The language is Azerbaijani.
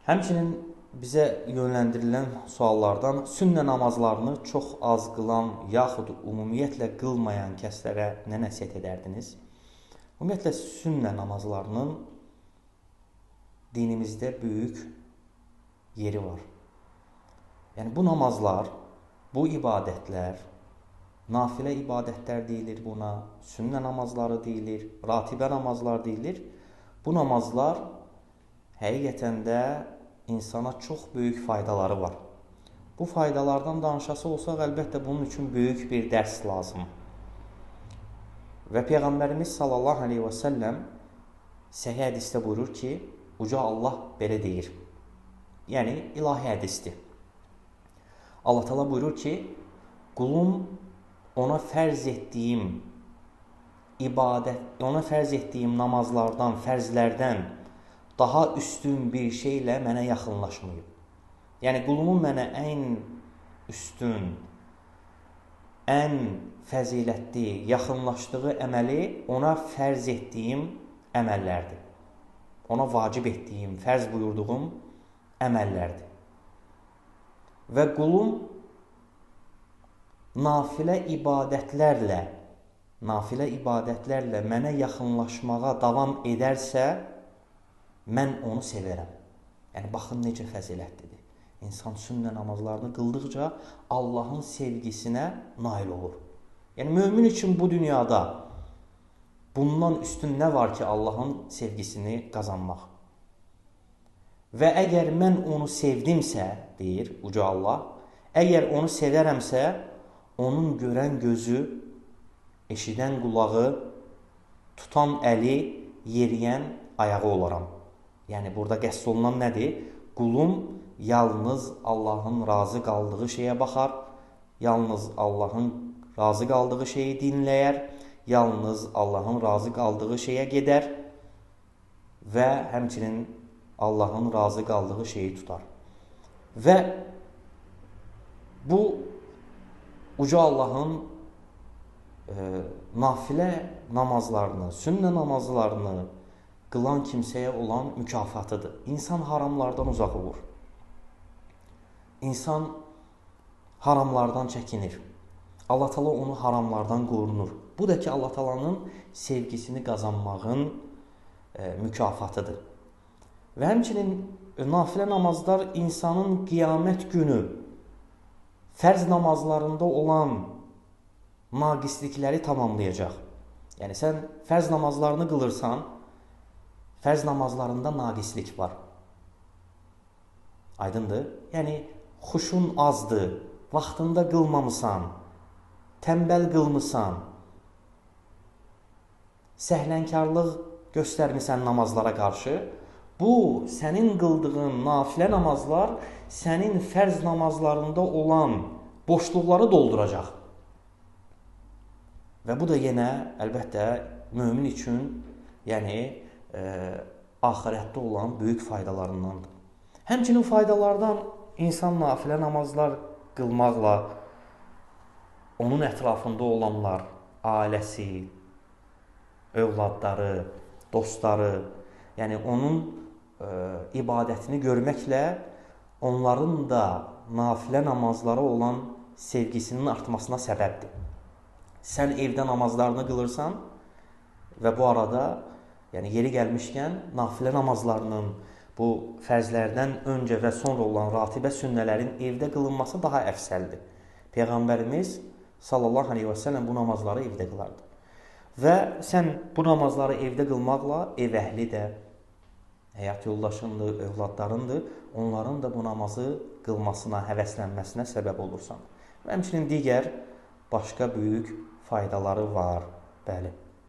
Həmçinin bizə yönləndirilən suallardan sünnə namazlarını çox az qılan yaxud ümumiyyətlə qılmayan kəslərə nə nəsihət edərdiniz? Ümumiyyətlə sünnə namazlarının dinimizdə böyük yeri var. Yəni bu namazlar, bu ibadətlər, nafilə ibadətlər deyilir buna, sünnə namazları deyilir, ratibə namazlar deyilir. Bu namazlar həqiqətən də insana çox böyük faydaları var. Bu faydalardan danışası olsaq, əlbəttə bunun üçün böyük bir dərs lazım. Və Peyğəmbərimiz sallallahu əleyhi və səlləm səhih hədisdə buyurur ki, Uca Allah belə deyir. Yəni ilahi hədisdir. Allah Teala buyurur ki, qulum ona fərz etdiyim ibadət, ona fərz etdiyim namazlardan, fərzlərdən daha üstün bir şeylə mənə yaxınlaşmayıb. Yəni qulumun mənə ən üstün, ən fəzilətli yaxınlaşdığı əməli ona fərz etdiyim əməllərdir. Ona vacib etdiyim, fərz buyurduğum əməllərdir. Və qulum nafilə ibadətlərlə mənə yaxınlaşmağa davam edərsə, mən onu sevərəm. Yəni baxın necə fəzilətlidir. İnsan sünnə namazlarını qıldıqca Allahın sevgisinə nail olur. Yəni mömin üçün bu dünyada bundan üstün nə var ki, Allahın sevgisini qazanmaq? Və əgər mən onu sevdimsə, deyir Uca Allah, əgər onu sevərəmsə, onun görən gözü, eşidən qulağı, tutan əli, yeriyən ayağı olaram. Yəni burada qəsd olunan nədir? Qulum yalnız Allahın razı qaldığı şeyə baxar, yalnız Allahın razı qaldığı şeyi dinləyər, yalnız Allahın razı qaldığı şeyə gedər və həmçinin Allahın razı qaldığı şeyi tutar. Və bu Uca Allahın nafilə namazlarını, sünnə namazlarını qılan kimsəyə olan mükafatıdır. İnsan haramlardan uzaq olur. İnsan haramlardan çəkinir. Allah Teala onu haramlardan qorunur. Bu da ki, Allah Teala'nın sevgisini qazanmağın mükafatıdır. Və həmçinin nafilə namazlar insanın qiyamət günü fərz namazlarında olan naqislikləri tamamlayacaq. Yəni sən fərz namazlarını qılırsan, fərz namazlarında naqislik var. Aydındır? Yəni xuşun azdır, vaxtında qılmamısan, tənbəl qılmısan, səhlənkarlıq göstərmisən namazlara qarşı. Bu, sənin qıldığın nafilə namazlar sənin fərz namazlarında olan boşluqları dolduracaq. Və bu da yenə, əlbəttə, mömin üçün, yəni axirətdə olan böyük faydalarındandır. Həmçinin faydalardan insan nafilə namazlar qılmaqla onun ətrafında olanlar, ailəsi, övladları, dostları, yəni onun ibadətini görməklə onların da nafilə namazlara olan sevgisinin artmasına səbəbdir. Sən evdə namazlarını qılırsan və bu arada, yəni yeri gəlmişkən, nafilə namazlarının bu fərzlərdən öncə və sonra olan ratibə sünnələrin evdə qılınması daha əfsəldir. Peyğəmbərimiz sallallahu əleyhi və səlləm bu namazları evdə qılardı. Və sən bu namazları evdə qılmaqla ev əhli də, həyat yoldaşındır, övladlarındır, onların da bu namazı qılmasına, həvəslənməsinə səbəb olursan. Və həmçinin digər başqa böyük faydaları var. Bəli.